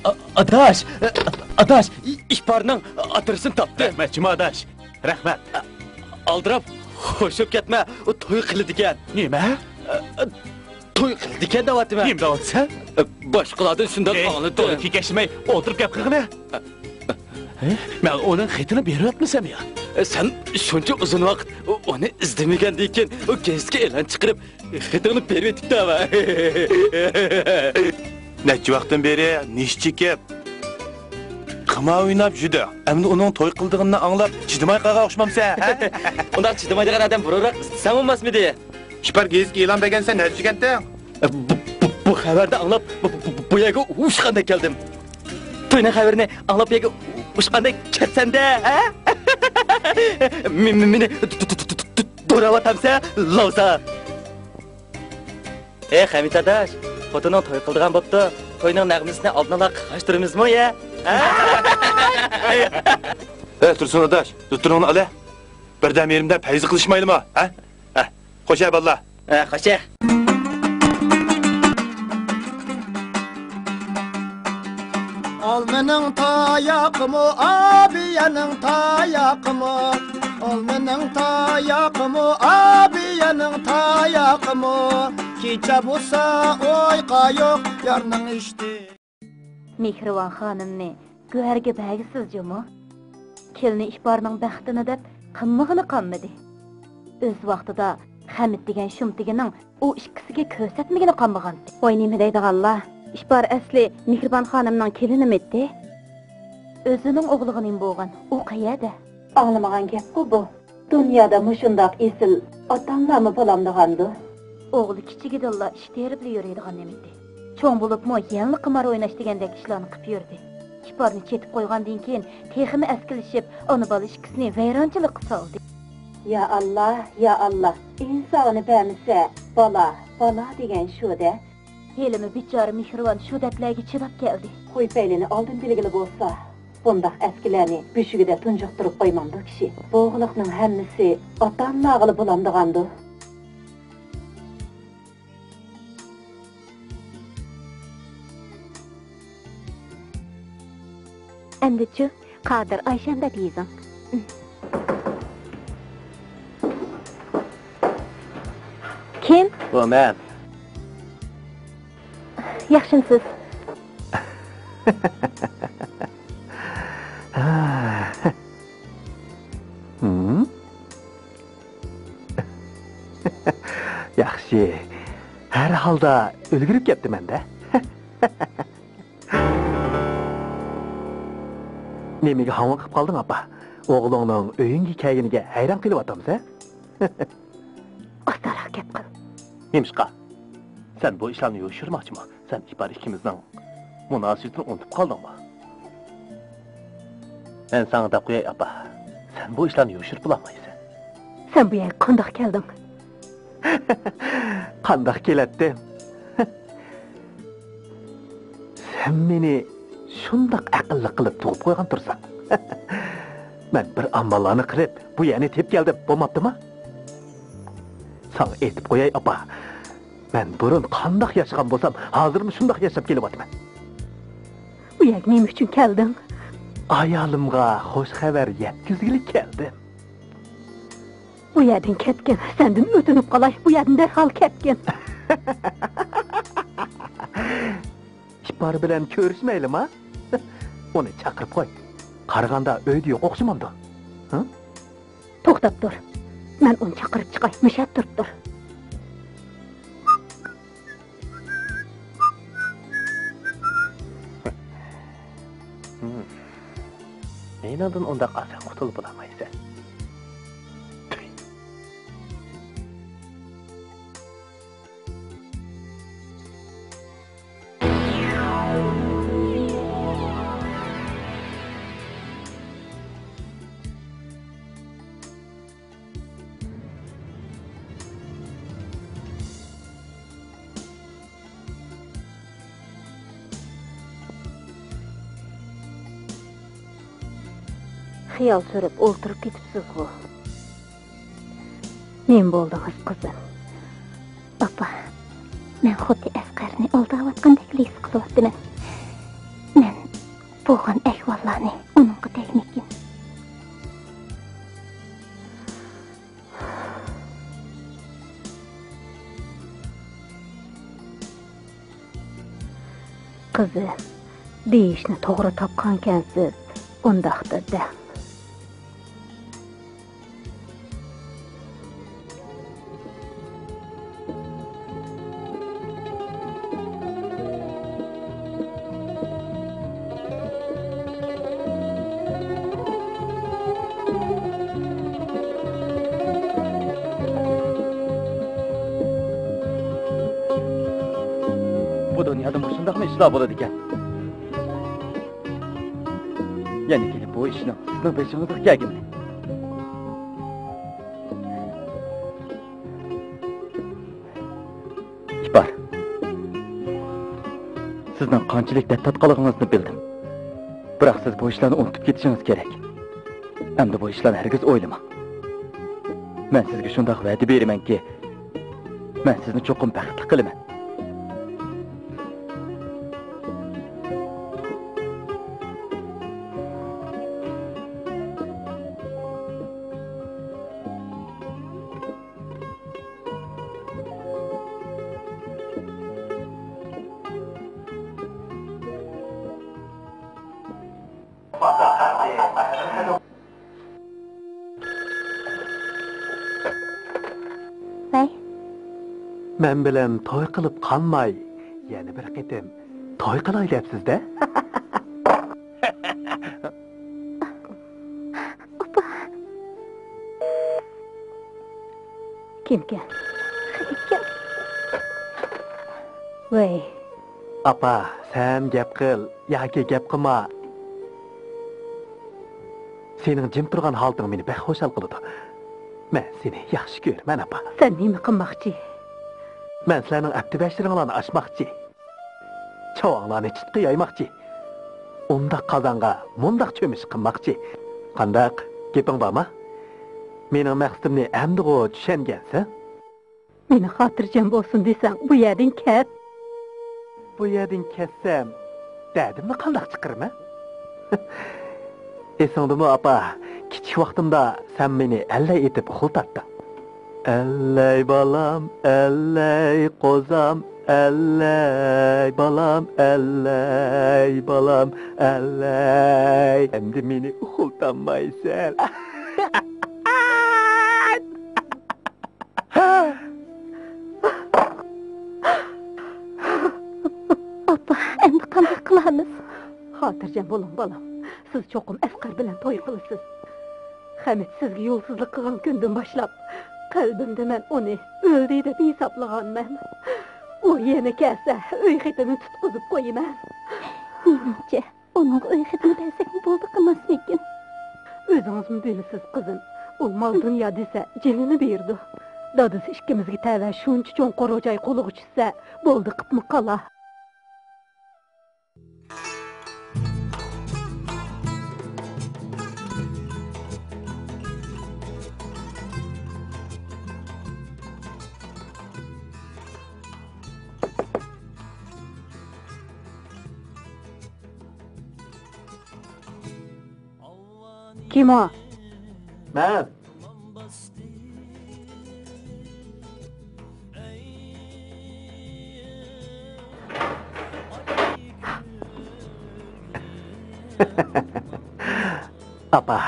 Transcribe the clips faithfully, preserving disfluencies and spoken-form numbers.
ئا-، ئاداش، ئاداش، ئىپارنىڭ ئادرېسىنى تاپتىم. رەھمەت جۇما ئاداش، رەھمەت. ئالدىراپ، خوشۇپ كەتمە، ئۇ توي قىلىدىكەن. نېمە؟ توي قىلىدىكەن دەۋاتىمەن. نېمە دەۋاتىسەن؟ باشقىلاردىن شۇنداق ئاڭلىدىم. توي كېكەشمەي ئولتۇرۇپ گەپ قىلغىنە. ھە؟ مەن ئۇنىڭ خېتىنى بېرىۋەتمىسەم يا؟ سەن شۇنچە ئۇزۇن ۋاقىت ئۇنى ئىزدىمىگەندىن كېيىن، ئۇ گېزىتكە ئېلان چىقىرىپ، خېتىڭنى بېرىۋېتىپتۇ ھە. نەچچە ۋاقىتتىن بېرى نېشە چېكىپ، قىمار ئويناپ يۈردى. ئەمدى ئۇنىڭ توي قىلىدىغىنىنى ئاڭلاپ، چىدىماي قالغان ئوخشىمامسەن، ھە؟ ئۇنداق چىدىمايدىغان ئادەم بۇرۇنراق ئىزدىسەڭ بولماسمىدى؟ ئىپار گېزىتكە ئېلان بەرگەن، سەن نەدە يۈرگەنتىڭ؟ بۇ، بۇ، بۇ خەۋەرنى ئاڭلاپ، بۇ، بۇ، بۇ، بۇ يەرگە ئۇچقاندەك كەلدىم. توينىڭ خەۋىرىنى ئاڭلاپ، بۇ يەرگە ئۇچقاندەك كەتسەمدە، ھە؟ مې-، مې-، مېنى دوراۋاتامسەن، لاۋزا؟ ئەي، خەمىت ئاداش، خوتۇنۇڭ توي قىلىدىغان بوپتۇ. توينىڭ نەغمىسىنى ئالدىنلا قاقاشتۇرىمىزمۇ يا؟ ھە؟ ھەي، تۇرسۇن ئاداش، دۇتۇرۇڭنى ئالە. بىردەم يېرىمدە پەيزى قىلىشمايلىمۇ، ھە؟ ھە، خوش ھە، باللا. ھە، خوش ھە. ئالمىنىڭ تاياقىمۇ، ئابىيەنىڭ تاياقىمۇ. ئالمىنىڭ تاياقىمۇ، ئابىيەنىڭ تاياقىمۇ. كېچە بولسا ئويقا يوق، يارنىڭ ئىشتى. مېھرىۋان خانىمنى گۆھەرگە بەرگۈسىز جۇمۇ. كېلىنى ئىپارنىڭ بەختىنى دەپ قىلمىغىنى قالمىدى. ئۆز ۋاقتىدا خەمىت دېگەن شۇمتىگىنىڭ ئۇ ئىككىسىگە كۆرسەتمىگىنى قالمىغانتى. ۋاي، نېمە دەيدىغانلار؟ ئىپار ئەسلى مېھرىبان خانىمنىڭ كېلىنىمىتى؟ ئۆزىنىڭ ئوغلىغا نېمە بولغان؟ ئۇ قەيەردە؟ ئاڭلىمىغان گەپقۇ بۇ. دۇنيادا مۇشۇنداق ئېسىل ئاتا-ئانىلارمۇ بولامدىغاندۇ؟ ئوغلى كىچىكىدىنلا ئىش تېرىپلا يۈرىدىغان نېمىتى. چوڭ بولۇپمۇ يەنىلا قىمار ئويناش دېگەندەك ئىشلارنى قىلىپ يۈردى. ئىپارنى چېتىپ قويغاندىن كېيىن تېخىمۇ ئەسكىلىشىپ، ئانا-بالا ئىككىسىنى ۋەيرانچىلىققا سالدى. يا ئاللا، يا ئاللا، ئىنسانى بەرمىسە، بالا، بالا دېگەن شۇ-دە. ھېلىمۇ بىچارە مېھرىۋان شۇ دەردلەرگە چىداپ كەلدى. قوي پەيلىنى ئالدىن بىلگىلى بولسا، بۇنداق ئەسكىلەرنى بۆشۈكىدە تۇنجۇقتۇرۇپ قويمامدۇ كىشى. بولغىنىڭ ھەممىسى ئاتا-ئانىلارغىلا بولامدىغاندۇ؟ ئەمدىچۇ، قادىر ئايشەم دەپ يېزىڭ. كىم؟ بۇ مەن. ياخشىمسىز؟ ھىم؟ ياخشى. ھەر ھالدا ئۈلگۈرۈپ كەپتىمەن-دە. نېمىگە ھاڭۋاقىپ قالدىڭ، ئاپا؟ ئوغلۇڭنىڭ ئۆيۈڭگە كەلگىنىگە ھەيران قېلىۋاتامسەن؟ ئاستاراق گەپ قىل. نېمىشقا؟ سەن بۇ ئىشلارنى يوشۇرماقچىمۇ؟ سەن ئىپار ئىككىمىزنىڭ مۇناسىۋىتىنى ئۇنتۇپ قالدىڭمۇ؟ مەن ساڭا دەپ قوياي، ئاپا. سەن بۇ ئىشلارنى يوشۇرۇپ بولالمايسەن. سەن بۇ يەرگە قانداق كەلدىڭ؟ قانداق كېلەتتىم؟ سەن مېنى شۇنداق ئەقىللىق قىلىپ تۇغۇپ قويغان تۇرساڭ، مەن بىر ئاماللارنى قىلىپ، بۇ يەرنى تېپىپ كەلدىم، بولماپتىما؟ ساڭا ئېيتىپ قوياي، ئاپا. مەن بۇرۇن قانداق ياشىغان بولسام، ھازىرمۇ شۇنداق ياشاپ كېلىۋاتىمەن. بۇ يەرگە نېمە ئۈچۈن كەلدىڭ؟ ئايالىمغا خوش خەۋەر يەتكۈزگىلى كەلدىم. بۇ يەردىن كەتكىن، سەندىن ئۆتۈنۈپ قالاي، بۇ يەردىن دەرھال كەتكىن. ئىپار بىلەن كۆرۈشمەيلىما؟ ئۇنى چاقىرىپ قوي. قارىغاندا ئۆيدە يوق ئوخشىمامدۇ؟ ھە؟ توختاپ تۇر. مەن ئۇنى چاقىرىپ چىقاي، مۇشۇ يەردە تۇرۇپ تۇر. مېنىڭدىن ئۇنداق ئاسان قۇتۇلۇپ بولالمايسەن. خىيال سۈرۈپ ئولتۇرۇپ كېتىپسىزغۇ. نېمە بولدىڭىز، قىزىم؟ ئاپا، مەن خۇددى ئەسقەرنى ئالداۋاتقاندەكلا ھېس قىلىۋاتىمەن. مەن بولغان ئەھۋاللارنى ئۇنىڭغا دەيمىكىن؟ قىزىم، دېيىشنى توغرا تاپقانكەنسىز، ئۇنداقتا دەڭ. بۇ دۇنيادا مۇشۇنداقمۇ ئىشلار بولىدىكەن. يەنە كېلىپ بۇ ئىشنىڭ سىزنىڭ بېشىڭىزغا كەلگىنىنى. ئىپار، سىزنىڭ قانچىلىك دەرد تارتقانلىقىڭىزنى بىلدىم. بىراق سىز بۇ ئىشلارنى ئۇنتۇپ كېتىشىڭىز كېرەك. ئەمدى بۇ ئىشلارنى ھەرگىز ئويلىماڭ. مەن سىزگە شۇنداق ۋەدە بېرىمەنكى، مەن سىزنى چوقۇم بەختلىك قىلىمەن. ۋەي. مەن بىلەن توي قىلىپ قالماي، يەنە بىر قېتىم توي قىلاي دەپسىز-دە؟ ئاپا. كىمكەن؟ خېنىمكەن. ۋەي. ئاپا، سەن گەپ قىل ياكى گەپ قىلما. سېنىڭ جىم تۇرغان ھالىتىڭ مېنى بەك خۇشال قىلىدۇ. مەن سېنى ياخشى كۆرىمەن، ئاپا. سەن نېمە قىلماقچى؟ مەن سىلەرنىڭ ئەپتى بەشىرىڭلارنى ئاچماقچى. چاۋاڭلارنى چىتقا يايماقچى. ئۇنداق قازانغا مۇنداق چۆمۈچ قىلماقچى. قانداق؟ گېپىڭ بارمۇ؟ مېنىڭ مەقسىتىمنى ئەمدىغۇ چۈشەنگەنسەن؟ مېنى خاتىرجەم بولسۇن دېسەڭ، بۇ يەردىن كەت. بۇ يەردىن كەتسەم، دەردىمنى قانداق چىقىرىمەن؟ ئېسىڭدىمۇ، ئاپا؟ كىچىك ۋاقتىمدا سەن مېنى ئەللەي ئېتىپ ئۇخلىتاتتىڭ. ئەللەي بالام، ئەللەي قوزام، ئەللەي بالام، ئەللەي بالام، ئەللەي. ئەمدى مېنى ئۇخلىتالمايسەن. ئاپا، ئەمدى قانداق قىلارمىز؟ خاتىرجەم بولۇڭ، بالام. سىز چوقۇم ئەسقەر بىلەن توي قىلىسىز. خەمىت سىزگە يولسىزلىق قىلغان كۈندىن باشلاپ، قەلبىمدە مەن ئۇنى ئۆلدى دەپ ھېسابلىغانمەن. ئۇ يەنە كەلسە، ئۆي خېتىنى تۇتقۇزۇپ قويىمەن. مېنىڭچە، ئۇنىڭغا ئۆي خېتىنى بەرسەكمۇ بولدى قىلماسمىكىن؟ ئۆزىڭىزمۇ بىلىسىز، قىزىم. ئۇ مال-دۇنيا دېسە، جېنىنى بېرىدۇ. دادىسى ئىككىمىزگە تەۋە شۇنچە چوڭقۇر جاي قولىغا چۈشسە، بولدى قىپمۇ قالا. كىم ئۇ؟ مەن. ئاپا،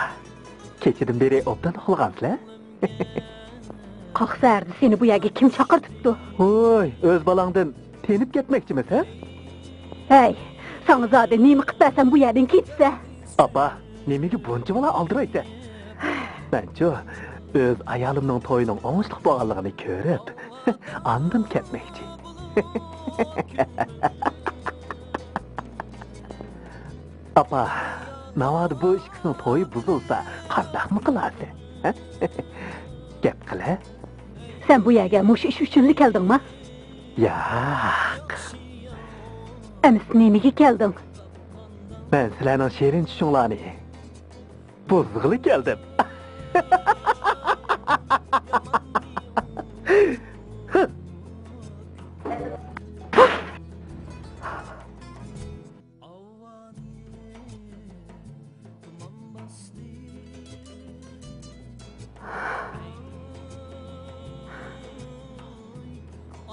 كېچىدىن بېرى ئوبدان ئۇخلىغانسىلەر؟ قاق سەھەردە سېنى بۇ يەرگە كىم چاقىرتىپتۇ؟ ھوي، ئۆز بالاڭدىن تېنىپ كەتمەكچىمىسەن؟ ھەي، ساڭا زادى نېمە قىلىپ بەرسەم بۇ يەردىن كېتىسەن؟ ئاپا، نېمىگە بۇنچىۋالا ئالدىرايسەن؟ مەنچۇ، ئۆز ئايالىمنىڭ تويىنىڭ ئوڭۇشلۇق بولغانلىقىنى كۆرۈپ، ئاندىن كەتمەكچى. ئاپا، ناۋادا بۇ ئىككىسىنىڭ تويى بۇزۇلسا، قانداقمۇ قىلارسەن؟ ھە؟ گەپ قىلە. سەن بۇ يەرگە مۇشۇ ئىش ئۈچۈنلا كەلدىڭما؟ ياق. ئەمىسە نېمىگە كەلدىڭ؟ مەن سىلەرنىڭ شېرىن چۈشۈڭلارنى، بۇزغىلى كەلدىم.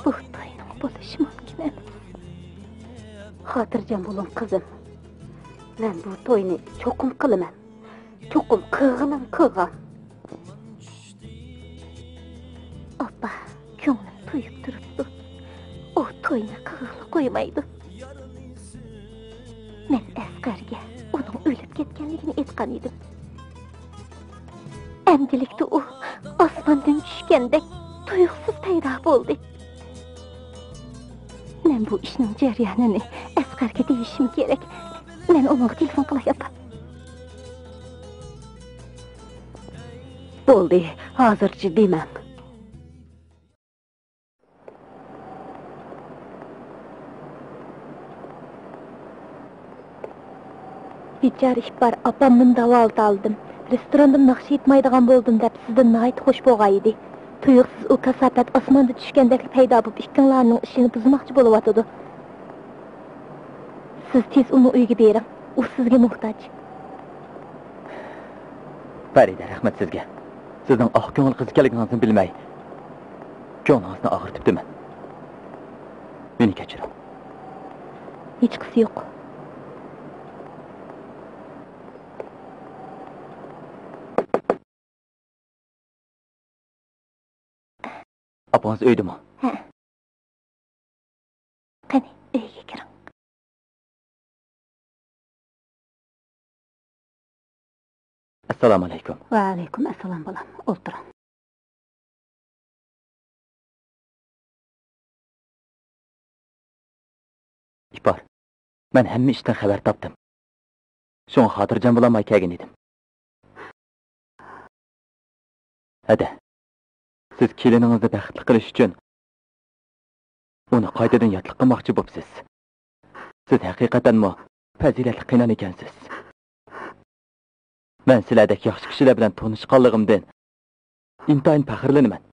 بۇ توينىڭ بولۇشى مۇمكىن ئەمەس. خاتىرجەم بولۇڭ، قىزىم. مەن بۇ توينى چوقۇم قىلىمەن. چوقۇم قىلغىنىم قىلغان. ئاپا، كۆڭلۈم تويۇپ تۇرۇپتۇ. ئۇ توينى قىلغىلى قويمايدۇ. مەن ئەسقەرگە ئۇنىڭ ئۆلۈپ كەتكەنلىكىنى ئېيتقان ئىدىم. ئەمدىلىكتە ئۇ ئاسماندىن چۈشكەندەك تۇيۇقسىز پەيدا بولدى. مەن بۇ ئىشنىڭ جەريانىنى ئەسقەرگە دېيىشىم كېرەك. مەن ئۇنىڭغا تېلېفون قىلاي، ئاپا. بولدى، ھازىرچە دېمەڭ. بىچارە ئىپار، ئاپامنىمۇ داۋالىتالىدىم. رېستوراندىمۇ ناخشا ئېيتمايدىغان بولدۇم دەپ سىزدىن ناھايىتى خۇش بولغان ئىدى. تۇيۇقسىز ئۇ كاساپەت ئاسماندا چۈشكەندەكلا پەيدا بولۇپ، ئىككىڭلارنىڭ ئىشىنى بۇزماقچى بولۇۋاتىدۇ. سىز تېز ئۇنىڭ ئۆيىگە بېرىڭ. ئۇ سىزگە موھتاج. پەرىدە، رەھمەت سىزگە. سىزنىڭ ئاق كۆڭۈل قىز ئىكەنلىكىڭىزنى بىلمەي، كۆڭلىڭىزنى ئاغرىتىپتىمەن. مېنى كەچۈرۈڭ. ھېچقىسى يوق. ئاپىڭىز ئۆيدىمۇ؟ ھە. قېنى، ئۆيگە كىرىڭ. ئەسسالامۇ ئەلەيكۇم. ۋەئەلەيكۇم ئەسسالام، بالام. ئولتۇرۇڭ. ئىپار، مەن ھەممە ئىشتىن خەۋەر تاپتىم. شۇڭا خاتىرجەم بولالماي كەلگەن ئىدىم. ھەدە، سىز كېلىنىڭىزنى بەختلىك قىلىش ئۈچۈن ئۇنى قايتىدىن ياتلىق قىلماقچى بوپسىز. سىز ھەقىقەتەنمۇ پەزىلەتلىك قېينان ئىكەنسىز. مەن سىلەردەك ياخشى كىشىلەر بىلەن تونۇشقانلىقىمدىن ئىنتايىن پەخىرلىنىمەن.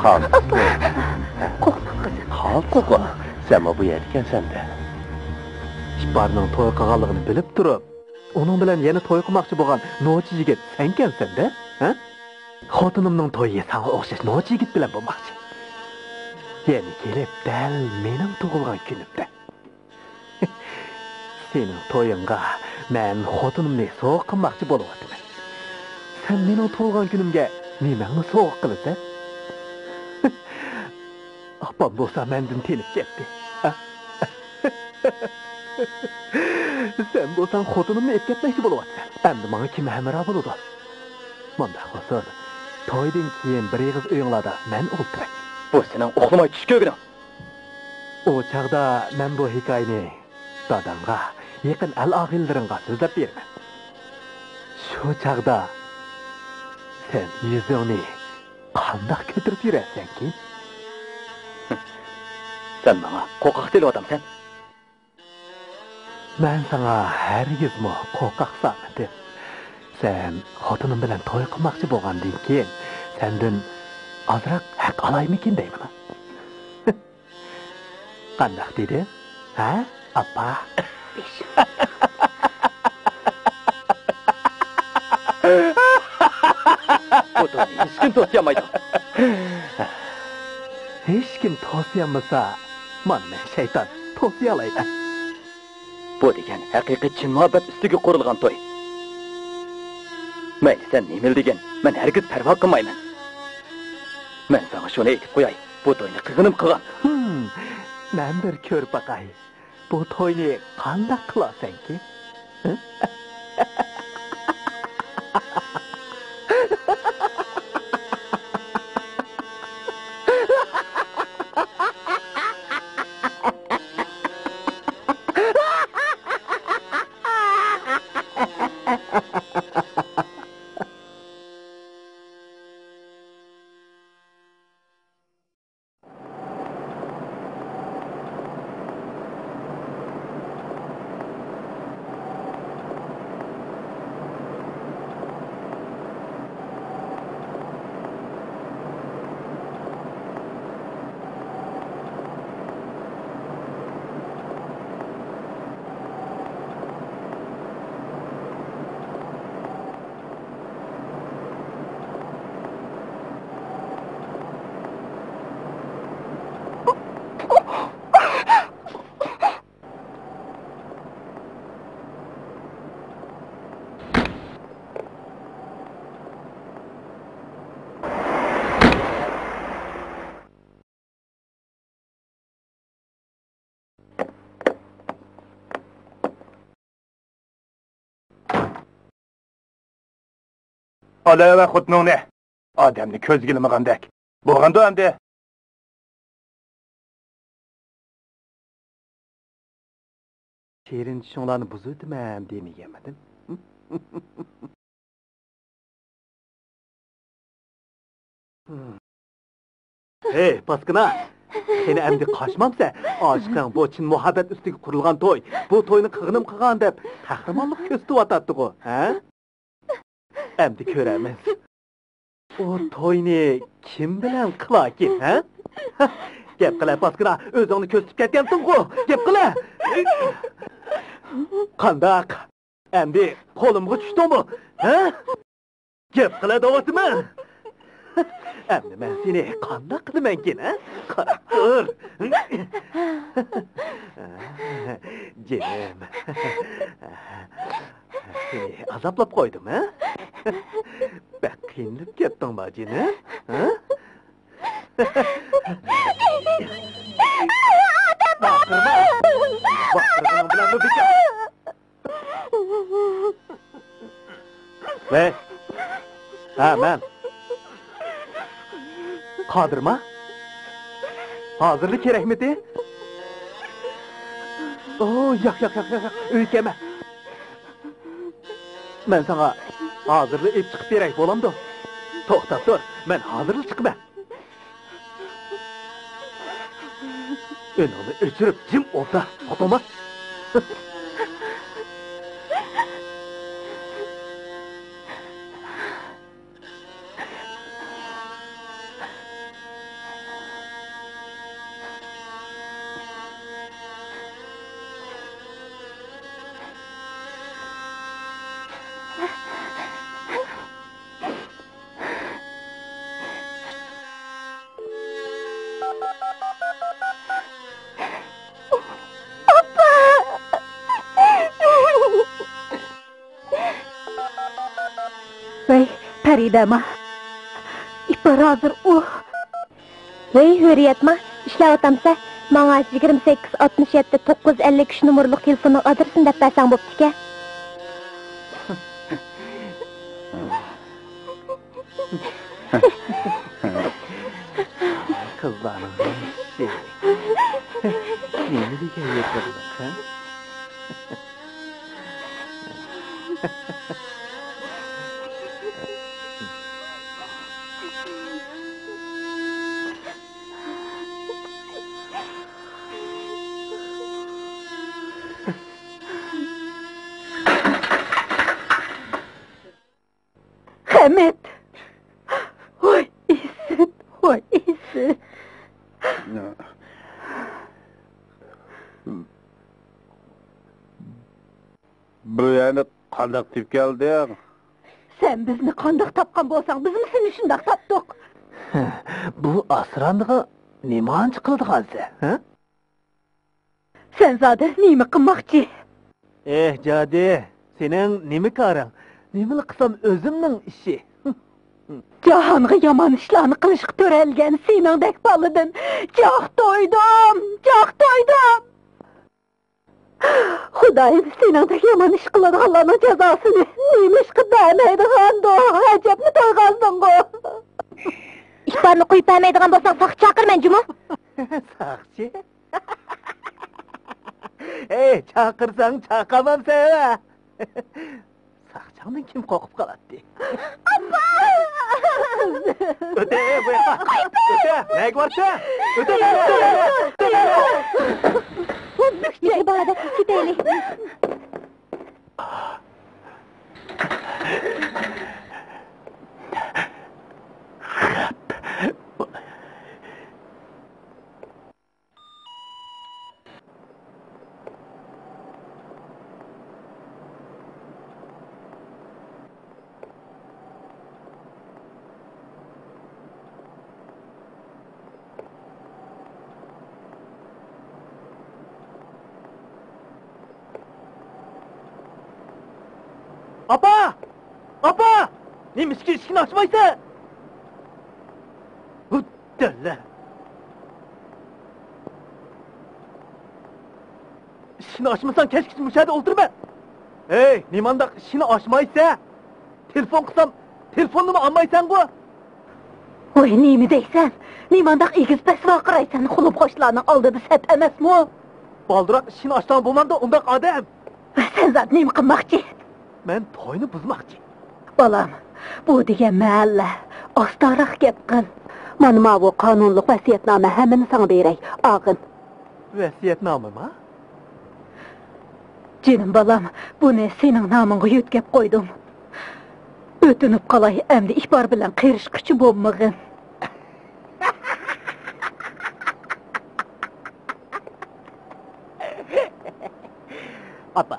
خان. قورقما، قىزىم. خان، قورقما. سەنمۇ بۇ يەردىكەنسەن-دە. ئىپارنىڭ توي قىلغانلىقىنى بىلىپ تۇرۇپ، ئۇنىڭ بىلەن يەنە توي قىلماقچى بولغان نوچى يىگىت سەنكەنسەن-دە، ھە؟ خوتۇنۇمنىڭ تويى ساڭا ئوخشاش نوچى يىگىت بىلەن بولماقچى. يەنە كېلىپ دەل مېنىڭ تۇغۇلغان كۈنۈمدە. سېنىڭ تويۇڭغا مەن خوتۇنۇمنى سوۋغا قىلماقچى بولۇۋاتىمەن. سەن مېنىڭ تۇغۇلغان كۈنۈمگە نېمەڭنى سوۋغا قىلىسەن؟ ئاپام بولسا مەندىن تېنىپ كەتتى. سەن بولساڭ خوتۇنۇمنى ئېلىپ كەتمەكچى بولۇۋاتىسەن. ئەمدى ماڭا كىم ھەمراھ بولىدۇ؟ مۇنداق بولسۇن، تويدىن كېيىن بىر ئېغىز ئۆيۈڭلاردا مەن ئولتۇراي. بۇ سېنىڭ ئۇخلىماي چۈش كۆرگىنىڭ. ئۇ چاغدا مەن بۇ ھېكايىنى داداڭغا، يېقىن ئەل-ئاغىنىلىرىڭغا سۆزلەپ بېرىمەن. شۇ چاغدا سەن يۈزۈڭنى قانداق كۆتۈرۈپ يۈرەرسەنكىن؟ سەن ماڭا قورقاق سېلىۋاتامسەن؟ مەن ساڭا ھەرگىزمۇ قورقاق سالمىدىم. سەن خوتۇنۇم بىلەن توي قىلماقچى بولغاندىن كېيىن، سەندىن ئازراق ھەق ئالايمىكىن دەيمەن. قانداق دېدىم؟ ھە، ئاپا؟ بۇ توينى ھېچكىم توسىيالمايدۇ. ھېچكىم توسىيالمىسا، مانا مەن شەيتان توسىيالايمەن. بۇ دېگەن ھەقىقىي چىن مۇھەببەت ئۈستىگە قۇرۇلغان توي. مەيلى سەن نېمىلا دېگىن، مەن ھەرگىز پەرۋا قىلمايمەن. مەن ساڭا شۇنى ئېيتىپ قوياي، بۇ توينى قىلغىنىم قىلغان. ھىم، مەن بىر كۆرۈپ باقاي، بۇ توينى قانداق قىلارسەنكىن؟ ھە؟ ئالىۋەر خوتۇنۇڭنى. ئادەمنى كۆزگە ئىلمىغاندەك. بولغاندۇ ئەمدى. شېرىن چۈشۈڭلارنى بۇزۇۋېتىمەن دېمىگەنمىدىم؟ ھەي، پاسكىنا! قېنى ئەمدى قاچمامسەن؟ ئاشىقىڭ بۇ چىن مۇھەببەت ئۈستىگە قۇرۇلغان توي، بۇ توينى قىلغىنىم قىلغان دەپ قەھرىمانلىق كۆرسىتىۋاتاتتىغۇ، ھە؟ ئەمدى كۆرەرمىز. ئۇ توينى كىم بىلەن قىلاركىن، ھە؟ گەپ قىلە، پاسكىنا، ئۆزۈڭنى كۆرسىتىپ كەتكەنسىڭغۇ، گەپ قىلە! قانداق؟ ئەمدى قولۇمغا چۈشتۈڭمۇ، ھە؟ گەپ قىلە دەۋاتىمەن! ئەمدى مەن سېنى قانداق قىلىمەنكىن، ھە؟ قاراپ تۇر! جېنىم. سېنى ئازابلاپ قويدۇم، ھە؟ بەك قىينىلىپ كەتتىڭما، جېنىم؟ ھە؟ باقىرما! باقىرغىنىڭ بىلەنمۇ بىكار! ۋەي! ھە، مەن. قادىرما؟ ھازىرلا كېرەكمىدى؟ ئو، ياق، ياق، ياق، ياق، ياق. ئۆيگە كەلمە. مەن ساڭا ھازىرلا ئېلىپ چىقىپ بېرەي، بولامدۇ؟ توختاپ تۇر، مەن ھازىرلا چىقىمەن. ئۈنۈڭنى ئۆچۈرۈپ جىم ئولتۇر، ئۇقتۇڭما؟ ئاپا! ۋەي، پەرىدەما! ئىپار ھازىر ئۇ. ۋەي، ھۆرىيەتما، ئىشلەۋاتامسە؟ ماڭا يىگىرمە سەككىز ئاتمىش يەتتە توققۇز ئەللىك ئۈچ نومۇرلۇق تېلېفوننىڭ ئادرېسىنى دەپ بەرسەڭ بوپتىكەن. قىزلارنىڭ ھەممىسى نېمە دېگەن يېقىنلىق، ھە؟ خەمەت! ۋاي ئىسىت، ۋاي ئىسىت! بۇ يەرنى قانداق تېپىپ كەلدىڭ؟ سەن بىزنى قانداق تاپقان بولساڭ، بىزمۇ سېنى شۇنداق تاپتۇق. بۇ ئاسرانغا نېمانچە قىلىدىغانسەن، ھە؟ سەن زادى نېمە قىلماقچى؟ ئېھ، جادى، سېنىڭ نېمە كارىڭ؟ نېمىلا قىلسام ئۆزۈمنىڭ ئىشى. جاھانغا يامان ئىشلارنى قىلىشقا تۆرەلگەن سېنىڭدەك بالىدىن جاق تويدۇم، جاق تويدۇم! خۇدايىم سېنىڭدەك يامان ئىش قىلىدىغانلارنىڭ جازاسىنى نېمىشقا بەرمەيدىغاندۇ؟ ئەجەبمۇ تويغانسەنغۇ؟ ئىپارنى قويۇپ بەرمەيدىغان بولساڭ ساقچى چاقىرىمەن جۇمۇ. ساقچى؟ ھەي، چاقىرساڭ چاقامامسەن ھە؟ ساقچاڭدىن كىم قورقۇپ قالاتتى؟ ئاپا! ئۆتە، ئەي، بۇ ياققا! ئۆتە! نەگە بارسەن؟ ئۆتە، ئۆتە، ئۆتە! مېھرىبان ئادەم، كېتەيلى. ئاپا! ئاپا! نېمىشقا ئىشىكنى ئاچمايسەن؟ ھۇ، دەللە! ئىشىكنى ئاچمىساڭ كەچكىچە مۇشۇ يەردە ئولتۇرىمەن. ھەي، نېمانداق ئىشىكنى ئاچمايسەن؟ تېلېفون قىلسام، تېلېفوننىمۇ ئالمايسەنغۇ؟ ۋاي، نېمە دەيسەن؟ نېمانداق ئېگىز-پەس ۋارقىرايسەن، خۇلۇپ-خوشلارنىڭ ئالدىدا سەت ئەمەسمۇ؟ بالدۇراق ئىشىكنى ئاچساڭ بولمامدۇ، ئۇنداق ئادەم؟ سەن زادى نېمە قىلماقچى؟ مەن توينى بۇزماقچى. بالام، بۇ دېگەن مەھەللە، ئاستاراق گەپ قىل. مانا ماۋۇ قانۇنلۇق ۋەسىيەتنامە، ھەممىنى ساڭا بېرەي، ئاغىن. ۋەسىيەتنامىما؟ جېنىم بالام، بۇنى سېنىڭ نامىڭغا يۆتكەپ قويدۇم. ئۆتۈنۈپ قالاي، ئەمدى ئىپار بىلەن قېرىشقۇچى بولمىغىن. ئاپا،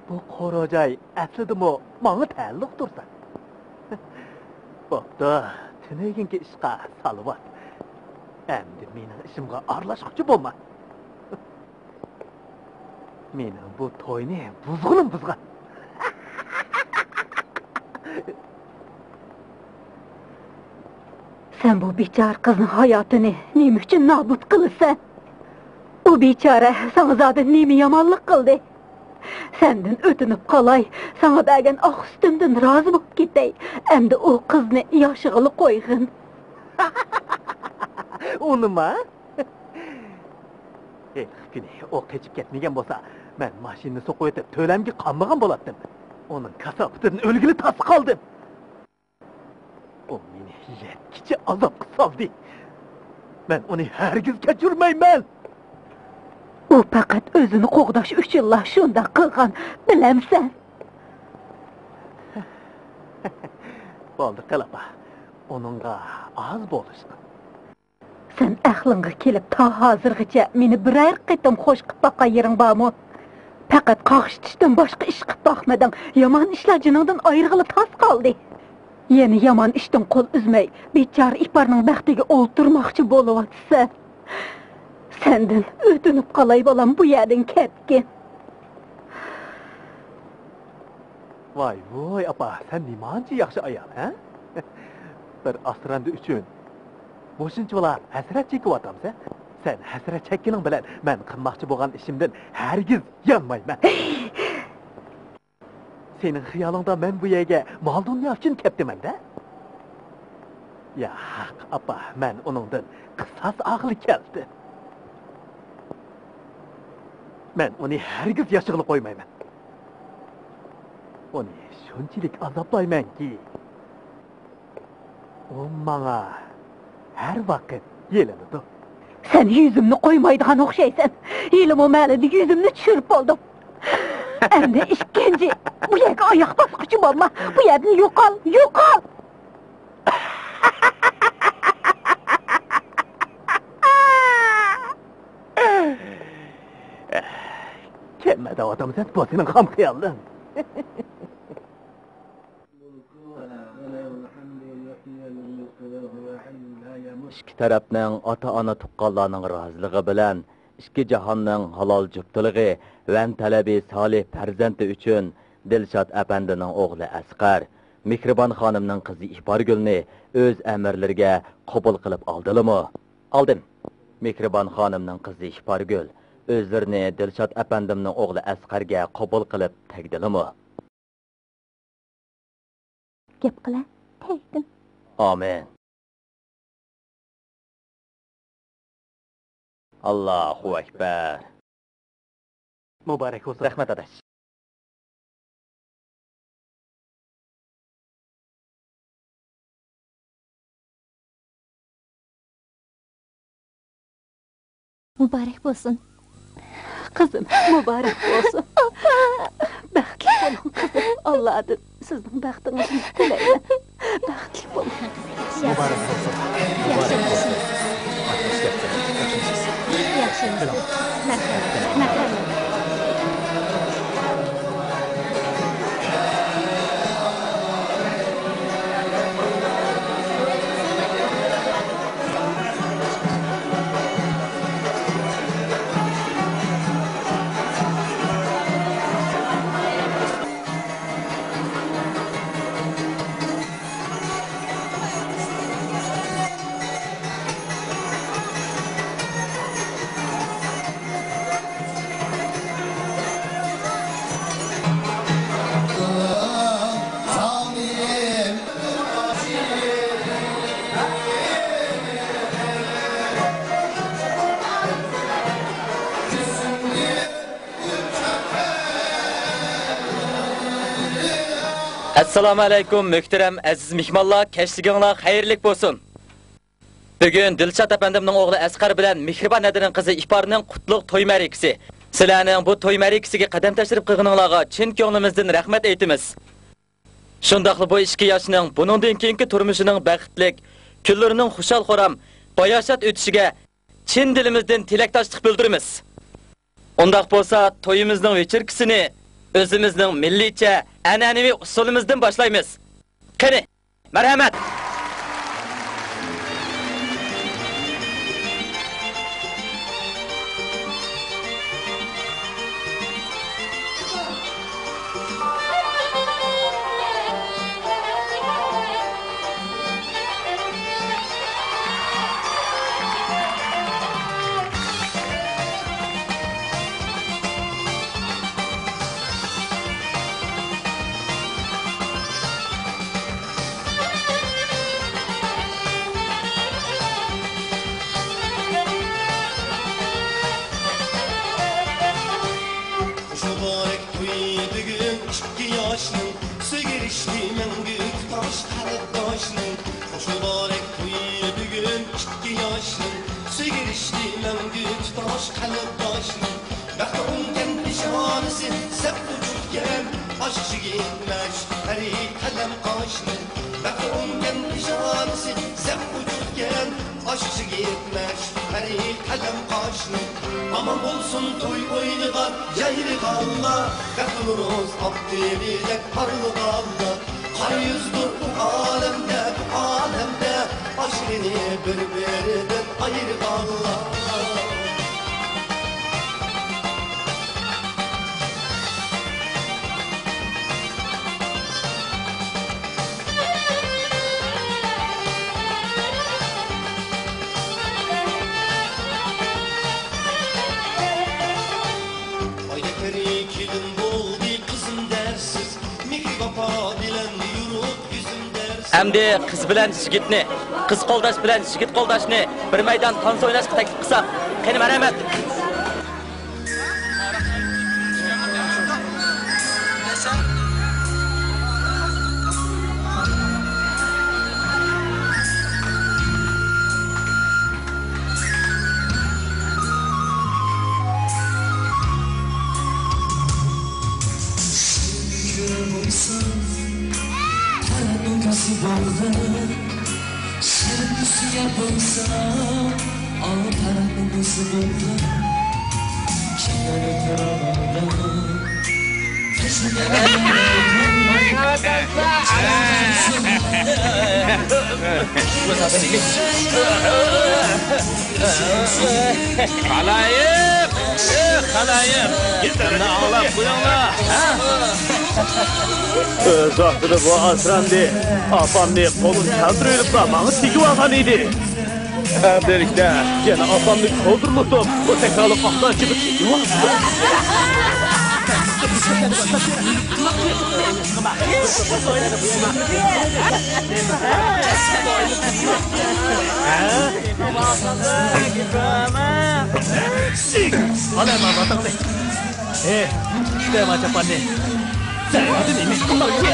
بۇ قورۇ جاي ئەسلىدىمۇ ماڭا تەئەللۇق تۇرسا. بوپتۇ، تۈنۈگۈنكى ئىشقا سالىۋات. ئەمدى مېنىڭ ئىشىمغا ئارىلاشقۇچى بولما. مېنىڭ بۇ توينى بۇزغىنىم بۇزغان. سەن بۇ بىچارە قىزنىڭ ھاياتىنى نېمە ئۈچۈن نابۇت قىلىسەن؟ ئۇ بىچارە ساڭا زادى نېمە يامانلىق قىلدى؟ سەندىن ئۆتۈنۈپ قالاي، ساڭا بەرگەن ئاق سۈتۈمدىن رازى بولۇپ كېتەي. ئەمدى ئۇ قىزنى ياشىغىلى قويغىن. ئۇنىما؟ ھېلىقى كۈنى ئۇ قېچىپ كەتمىگەن بولسا، مەن ماشىنىنى سوقۇۋېتىپ، تۆلەمگە قالمىغان بولاتتىم. ئۇنىڭ كاساپىتىدىن ئۆلگىلى تاس قالدىم. ئۇ مېنى يەتكۈچە ئازابقا سالدى. مەن ئۇنى ھەرگىز كەچۈرمەيمەن. ئۇ پەقەت ئۆزىنى قوغداش ئۈچۈنلا شۇنداق قىلغان، بىلەمسەن؟ بولدى، قىل ئاپا. ئۇنىڭغا ئاز بولۇشقىن. سەن ئەقلىڭگە كېلىپ تا ھازىرغىچە مېنى بىرەر قېتىم خوش قىپ باققان يېرىڭ بارمۇ؟ پەقەت قاقشىتىشتىن باشقا ئىش قىپ باقمىدىڭ. يامان ئىشلار جېنىڭدىن ئايرىغىلى تاس قالدى. يەنە يامان ئىشتىن قول ئۈزمەي، بىچارە ئىپارنىڭ بەختىگە ئولتۇرماقچى بولۇۋاتىسەن. سەندىن ئۆتۈنۈپ قالاي بالام، بۇ يەردىن كەتكىن. ۋاي ۋۇي ئاپا، سەن نېمانچە ياخشى ئايال، ھە؟ بىر ئاسرامدى ئۈچۈن مۇشۇنچىۋالا ھەسرەت چېكىۋاتامسەن؟ سەن ھەسرەت چەككىنىڭ بىلەن مەن قىلماقچى بولغان ئىشىمدىن ھەرگىز يانمايمەن. سېنىڭ خىيالىڭدا مەن بۇ يەرگە مال-دۇنيا ئۈچۈن كەپتىمەن-دە؟ ياق، ئاپا، مەن ئۇنىڭدىن قىساس ئالغىلى كەلدىم. مەن ئۇنى ھەرگىز ياشىغىلى قويمايمەن. ئۇنى شۇنچىلىك ئازابلايمەنكى، ئۇ ماڭا ھەر ۋاقىت يېلىنىدۇ. سەن يۈزۈمنى قويمايدىغان ئوخشايسەن. ھېلىمۇ مەلىدە يۈزۈمنى چۈشۈرۈپ بولدۇم. ئەمدى ئىككىنچى بۇ يەرگە ئاياق باسقۇچى بولما. بۇ يەردىن يوقال، يوقال! كەلمە دەۋاتامسەن، بۇ سېنىڭ خام خىيالىڭ. ئىككى تەرەپنىڭ ئاتا-ئانا تۇغقانلارنىڭ رازىلىقى بىلەن ئىككى جاھاننىڭ ھالال جۈپتىلىكى، ۋەن تەلەبى سالىھ پەرزەنتى ئۈچۈن دىلشات ئەپەندىنىڭ ئوغلى ئەسقەر مېھرىبان خانىمنىڭ قىزى ئىپارگۈلنى ئۆز ئەمىرلىرىگە قوبۇل قىلىپ ئالدىلىمۇ؟ ئالدىم. مېھرىبان خانىمنىڭ قىزى ئىپارگۈل ئۆزلىرىنى دىلشات ئەپەندىمنىڭ ئوغلى ئەسقەرگە قوبۇل قىلىپ تەگدىلىمۇ؟ گەپ قىلە، تەگدىم. ئامىن. ئاللاھۇ ئەكبەر. مۇبارەك بولسۇن. رەھمەت، ئاداش. مۇبارەك بولسۇن. قىزىم، مۇبارەك بولسۇن. بەختلىك بولۇڭ، قىزىم. ئاللادىن سىزنىڭ بەختىڭىزنى تىلەيمەن. بەختلىك بولۇڭ. مۇبارەك بولسۇن. ياخشى، ياخشى. ياخشى. مەرھەمەت، مەرھەمەت. ئەسسالامۇ ئەلەيكۇم، مۆھتەرەم ئەزىز مېھمانلار، كەچلىكىڭلار خەيرلىك بولسۇن. بۈگۈن دىلشات ئەپەندىمنىڭ ئوغلى ئەسقەر بىلەن مېھرىبان نەدىرنىڭ قىزى ئىپارنىڭ قۇتلۇق توي مەرىكىسى. سىلەرنىڭ بۇ توي مەرىكىسىگە قەدەم تەشرىپ قىلغىنىڭلارغا چىن كۆڭلىمىزدىن رەھمەت ئېيتىمىز. شۇنداقلا بۇ ئىككى ياشنىڭ بۇنىڭدىن كېيىنكى تۇرمۇشىنىڭ بەختلىك، كۈنلىرىنىڭ خۇشال-خۇرام، باياشات ئۆتۈشىگە چىن دىلىمىزدىن تىلەكداشلىق بىلدۈرىمىز. ئۇنداق بولسا، تويىمىزنىڭ ۋېچېركىسىنى ئۆزىمىزنىڭ مىللىيچە، ئەنئەنىۋى ئۇسسۇلىمىزدىن باشلايمىز. قېنى، مەرھەمەت! مۇبارەك تويى بۈگۈن ئىككى ياشنىڭ، سۆيگۈ رىشتە مەڭگۈ تۇتاش قەلبداشنىڭ. مۇبارەك تويى بۈگۈن ئىككى ياشنىڭ، سۆيگۈ رىشتە مەڭگۈ تۇتاش قەلبداشنىڭ. بەختى ئوڭكەن پېشانىسى، سەپ ئوچۇقكەن، ئاشىقىگە يەتمەش ھەر قەلەم قاشنىڭ. بەختى ئوڭكەن پېشانىسى، سەپ ئوچۇقكەن، ئاشىقىگە يەتمەش ھەر قەلەم قاشنىڭ. ئامان بولسۇن توي ئوينىغان، يايرىغانلار، بەخت نورۇز ئاپتىمىدەك پارلىغانلار. قارا يۈزدۇر ئۇ ئالەمدە، بۇ ئالەمدە، ئاشىقىنى بىر-بىرىدىن ئايرىغانلار. ئايدەك پەرى كېلىن بولدى قىزىم دەرسىز، مېھرى ۋاپا بىلەن يورۇق يۈزۈم دەرسىز. ئەمدى قىز بىلەن يىگىتنى، قىز قولداش بىلەن يىگىت قولداشنى بىر مەيدان تانسا ئويناشقا تەكلىپ قىلساق، قېنى، مەرھەمەت! شىرنىيە بولسا، ئالتە مۇڭدىسى بولدى. كىملەر تۇرغاندا، تەشۋىقات. خالايىق، ئېھ، خالايىق، گېپىمنى ئاڭلاپ قويۇڭلار، ھە؟ ئۆز ۋاقتىدا بۇ ئاسراندى ئاپامنى قولىنى كەلتۈرۈۋېلىپلا ماڭا تېگىۋالغان ئىدى. ئەمدىلىكتە يەنە ئاپامنى كولدۇرلىتىپ، بۇ تەكرارلىق ئاقلار جىمىپ كېتىۋاتىدۇ. ھە؟ ئالا، ئالا، ئاتاڭنى. ھەي، تۇتايما چاپاننى. سەن ھازىر نېمە ئىش قىلماقچى؟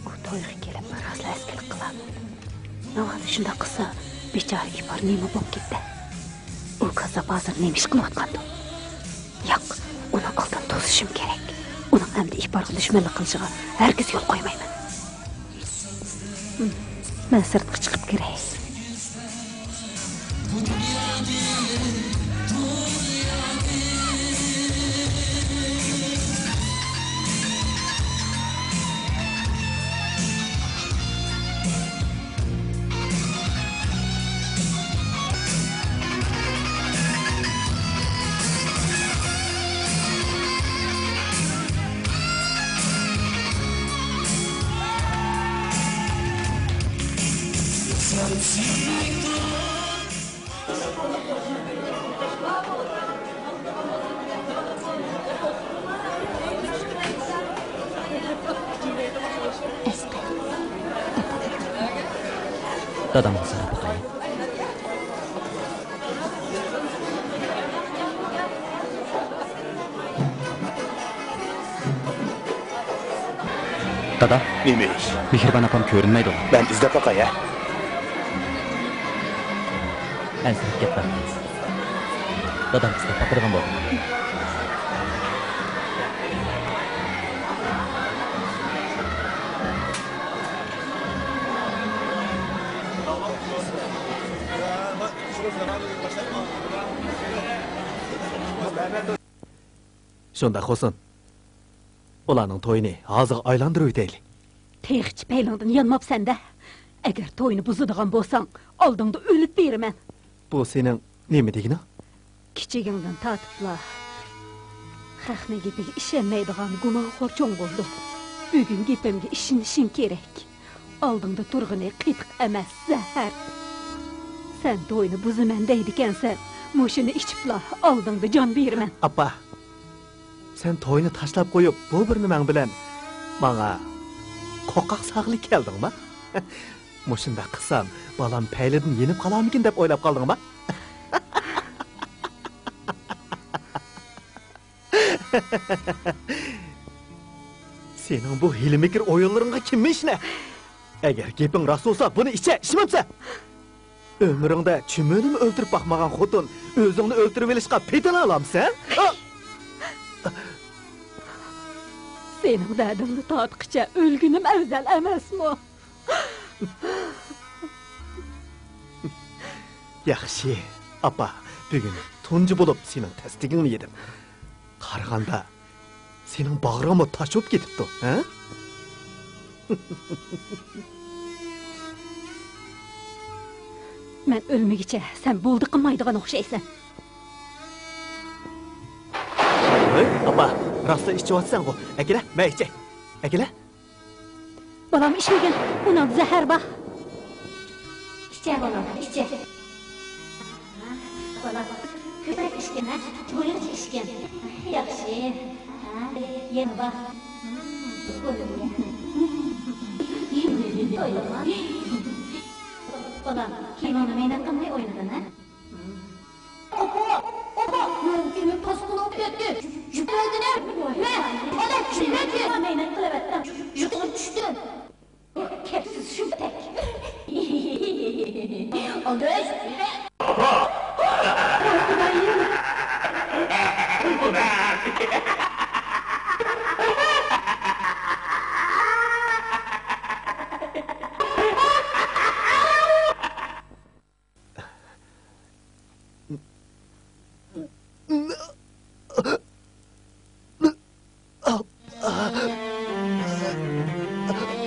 ئۇ تويغا كېلىپ، راسلا ئەسكىلىك قىلار. ماڭا شۇنداق قىلسا، بىچارە ئىپار نېمە بوپ كەتتى؟ ئۇ كاززاپ ھازىر نېمە ئىش قىلىۋاتقاندۇ؟ ياق، ئۇنىڭ ئالدىنى توسۇشۇم كېرەك. ئۇنىڭ ئەمدى ئىپارغا دۈشمەنلىك قىلىشىغا ھەرگىز يول قويمايمەن. مەن سىرتقا چىقىپ كىرەي. ئەسقەر. دادامغا ساراپ باقاي. دادا. نېمە ئىش؟ مېھرىبان ئاپام كۆرۈنمەيدۇ. مەن ئىزدەپ باقاي، ھە؟ ئەنسىرەپ كەتمەڭ. دادام ئىزدەپ باقىدىغان بولدى. شۇنداق بولسۇن. ئۇلارنىڭ تويىنى ھازىرغا ئايلاندۇرۇۋېتەيلى. تېخىچە پەيلىڭدىن يانماپسەن-دە. ئەگەر توينى بۇزىدىغان بولساڭ، ئالدىڭدا ئۆلۈپ بېرىمەن. بۇ سېنىڭ نېمە دېگىنىڭ؟ كىچىكىڭدىن تارتىپلا خەقنىڭ گېپىگە ئىشەنمەيدىغان گۇمانخور چوڭ بولدۇم. بۈگۈن گېپىمگە ئىشىنىشىڭ كېرەك. ئالدىڭدا تۇرغىنى قېتىق ئەمەس، زەھەر. سەن توينى بۇزىمەن دەيدىكەنسەن، مۇشۇنى ئىچىپلا ئالدىڭدا جان بېرىمەن. ئاپا، سەن توينى تاشلاپ قويۇپ، بۇ بىر نېمەڭ بىلەن ماڭا قورقاق سالغىلى كەلدىڭما؟ مۇشۇنداق قىلسام، بالام پەيلىدىن يېنىپ قالارمىكىن دەپ ئويلاپ قالدىڭما؟ سېنىڭ بۇ ھىيلە-مىكىر ئويۇنلىرىڭغا كىم ئىشىنە؟ ئەگەر گېپىڭ راست بولسا، بۇنى ئىچە، ئىچمەمسەن؟ ئۆمرۈڭدە چۈمۈلىمۇ ئۆلتۈرۈپ باقمىغان خوتۇن ئۆزۈڭنى ئۆلتۈرۈۋېلىشقا پېتىنالامسەن؟ سېنىڭ دەردىڭنى تارتقىچە ئۆلگىنىم ئەۋزەل ئەمەسمۇ؟ ياخشى، ئاپا، بۈگۈن تۇنجى بولۇپ سېنىڭ تەستىكىڭنى يېدىم. قارىغاندا، سېنىڭ باغرىڭمۇ تاش بولۇپ كېتىپتۇ، ھە؟ مەن ئۆلمىگۈچە سەن بولدى قىلمايدىغان ئوخشايسەن. ھەي، ئاپا، راستلا ئىچىۋاتىسەنغۇ. ئەكېلە، مەن ئىچەي. ئەكېلە. بالام ئىچمىگىن، ئۇنىڭدا زەھەر بار. ئىچە بالام، ئىچە. بالام، كۆپرەك ئىچكىن، ھە؟ تويۇنچە ئىچكىن. ياخشى. ھە، يەنە بار. بالام، كىيىمىڭنى مەينەت قىلماي ئوينىغىن، ھە؟ ئاپا، ئاپا، مەن سېنىڭ تاسقىنىڭدىن ئۆتتۈم. يۈكلەۋەتتىڭە؟ مەن، ئانا، چۈشۈرۈۋەتتىم. مەينەت قىلىۋەتتىم. يۇقىرى چۈشتۈم. كەپسىز شۇمتەك. ئالدىراش. ئاپا،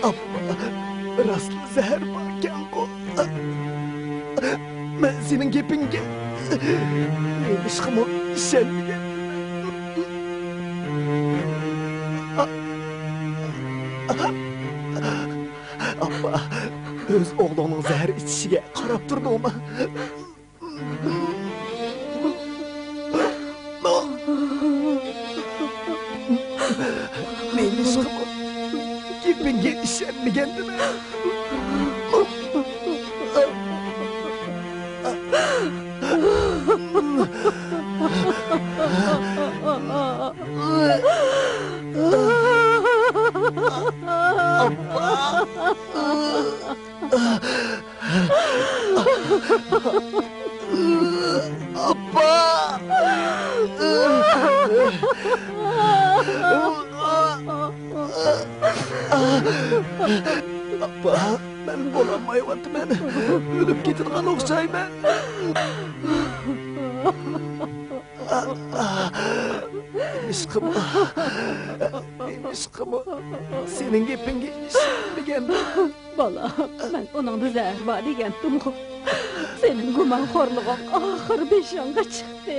ئاپا، راستلا زەھەر باركەنغۇ؟ مەن سېنىڭ گېپىڭگە نېمىشقىمۇ ئىشەنمىگەن. ئاپا، ئۆز ئوغلۇڭنىڭ زەھەر ئىچىشىگە قاراپ تۇردۇڭما؟ نېمىشقا گېپىڭگە ئىشەنمىگەندىمەن؟ ئاپا! ئاپا، مەن بولالمايۋاتىمەن. ئۆلۈپ كېتىدىغان ئوخشايمەن. نېمىشقىمۇ؟ نېمىشقىمۇ؟ سېنىڭ گېپىڭگە ئىشەنمىگەن. بالام، مەن ئۇنىڭدا زەھەر بار دېگەنتىمغۇ. سېنىڭ گۇمانخورلۇقۇڭ ئاخىرى بېشىڭغا چىقتى.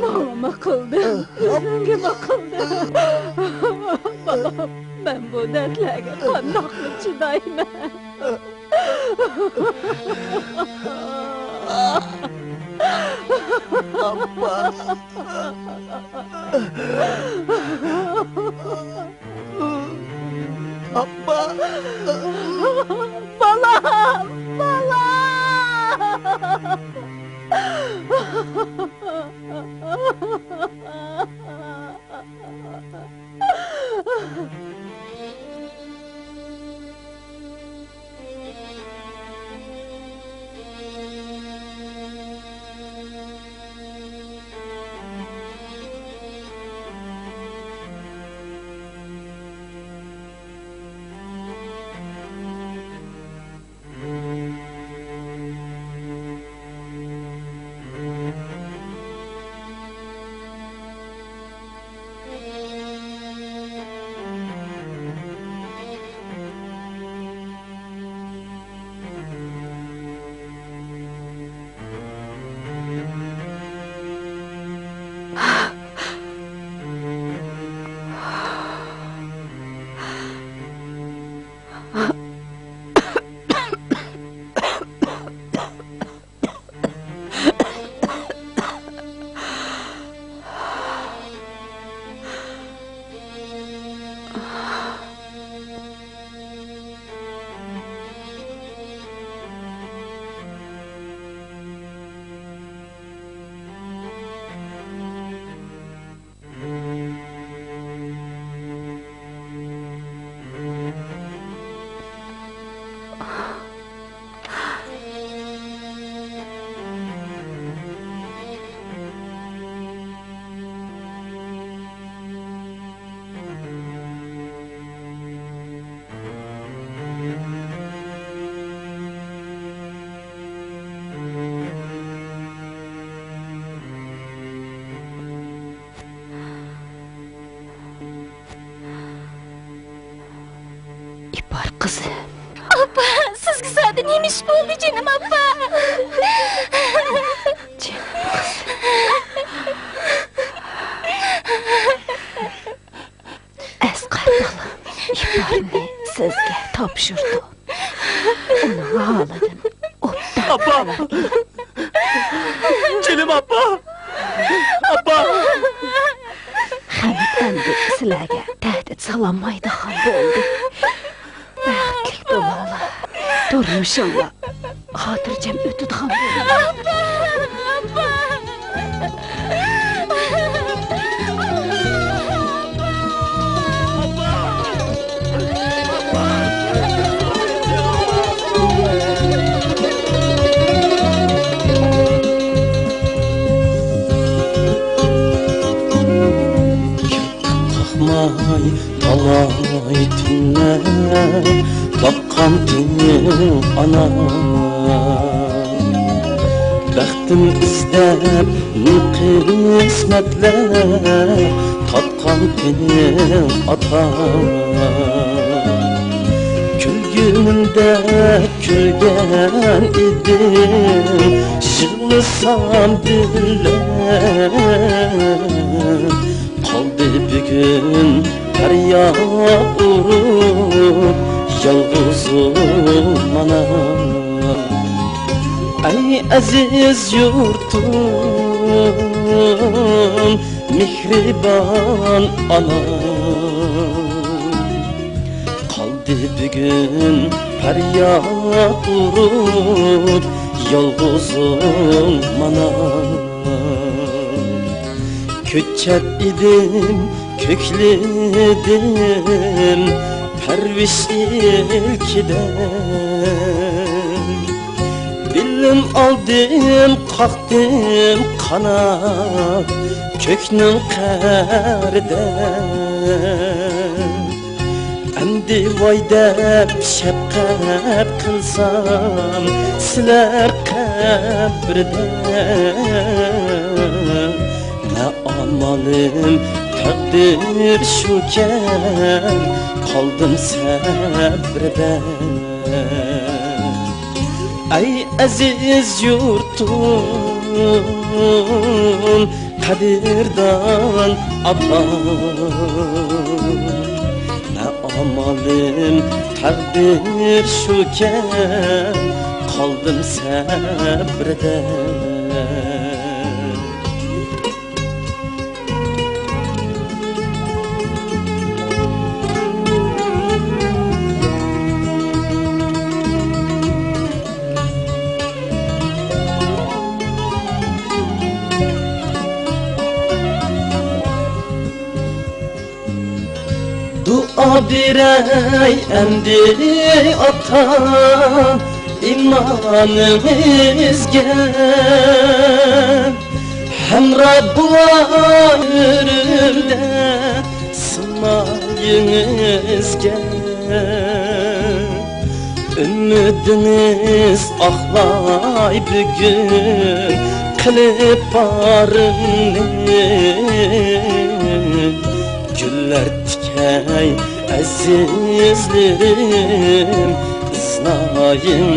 ماڭىمۇ قىلدىڭ، ئۆزۈڭگىمۇ قىلدىڭ. بالام، مەن بۇ دەردلەرگە قانداقمۇ چىدايمەن؟ ئاپا. ئاپا. بالام، بالام. ئىپار قىزىم. ئاپا، سىزگە زادى نېمە ئىش بولدى، جېنىم ئاپا؟ جېنىم قىزىم. ئەسقەر بالام ئىپارنى سىزگە تاپشۇردۇم. ئۇنىڭ ھالىدىن ئوبدان ئاپا! خەۋەر ئېلىڭ. جېنىم ئاپا! ئاپا! خەمىت ئەمدى سىلەرگە تەھدىت سالالمايدىغان بولدى. بەختلىك بولۇڭلار. تۇرمۇشۇڭلار خاتىرجەم ئۆتىدىغان بولدى. قاقماي تالاي تۈنلەر، باققانتىم ئانا. بەختىم ئىزدەپ مىڭ قىسمەتلەر، تاپقانتىم ئاتا. كۈلگىنىمدە كۈلگەن ئىدىم، يىغلىسام بىللە. قالدى بۈگۈن پەرياد ئۇرۇپ يالغۇزۇم مانا. ئەي ئەزىز يۇرتۇم، مېھرىبان ئانا. قالدى بۈگۈن پەرياد ئۇرۇپ يالغۇزۇم مانا. كۆچەت ئىدىم، كۆكلىدىم پەرۋىش ئىلكىدە. بىلىم ئالدىم، قاقتىم قانات كۆكنىڭ قەرىدە. ئەمدى ۋاي دەپ شەپقەت قىلسام سىلەر قەبرىدە. نە ئامالىم، تەقدىر شۇكەن، قالدىم سەبرىدە. ئەي ئەزىز يۇرتۇم، قەدىردان ئاتا، نە ئامالىم، تەقدىر شۇكەن، قالدىم سەبرىدە. دۇئا بېرەي ئەمدى ئاتا ئىمانىمىزگە، ھەمراھ بولاي ئۆمرۈمدە سىنايىمىزگە. ئۈمىدىمىز ئاقلاي بۈگۈن قىلىپ بارىنى. گۈللەر تىكەي ئەزىزلىرىم ئىزنايىمىزگە.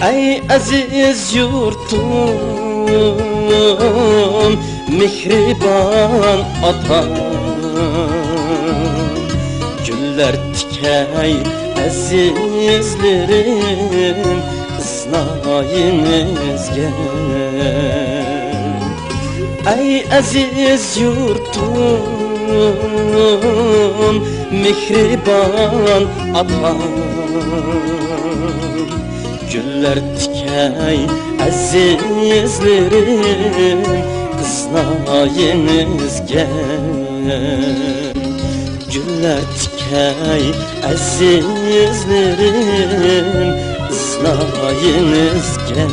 ئەي ئەزىز يۇرتۇم، مېھرىبان ئاتا، گۈللەر تىكەي ئەزىزلىرىم ئىزنايىمىزگە. ئەي ئەزىز يۇرتۇم، مېھرىبان ئاتا، گۈللەر تىكەي ئەزىزلىرىم ئىزنايىمىزگە. گۈللەر تىكەي ئەزىزلىرىم ئىزنايىمىزگە.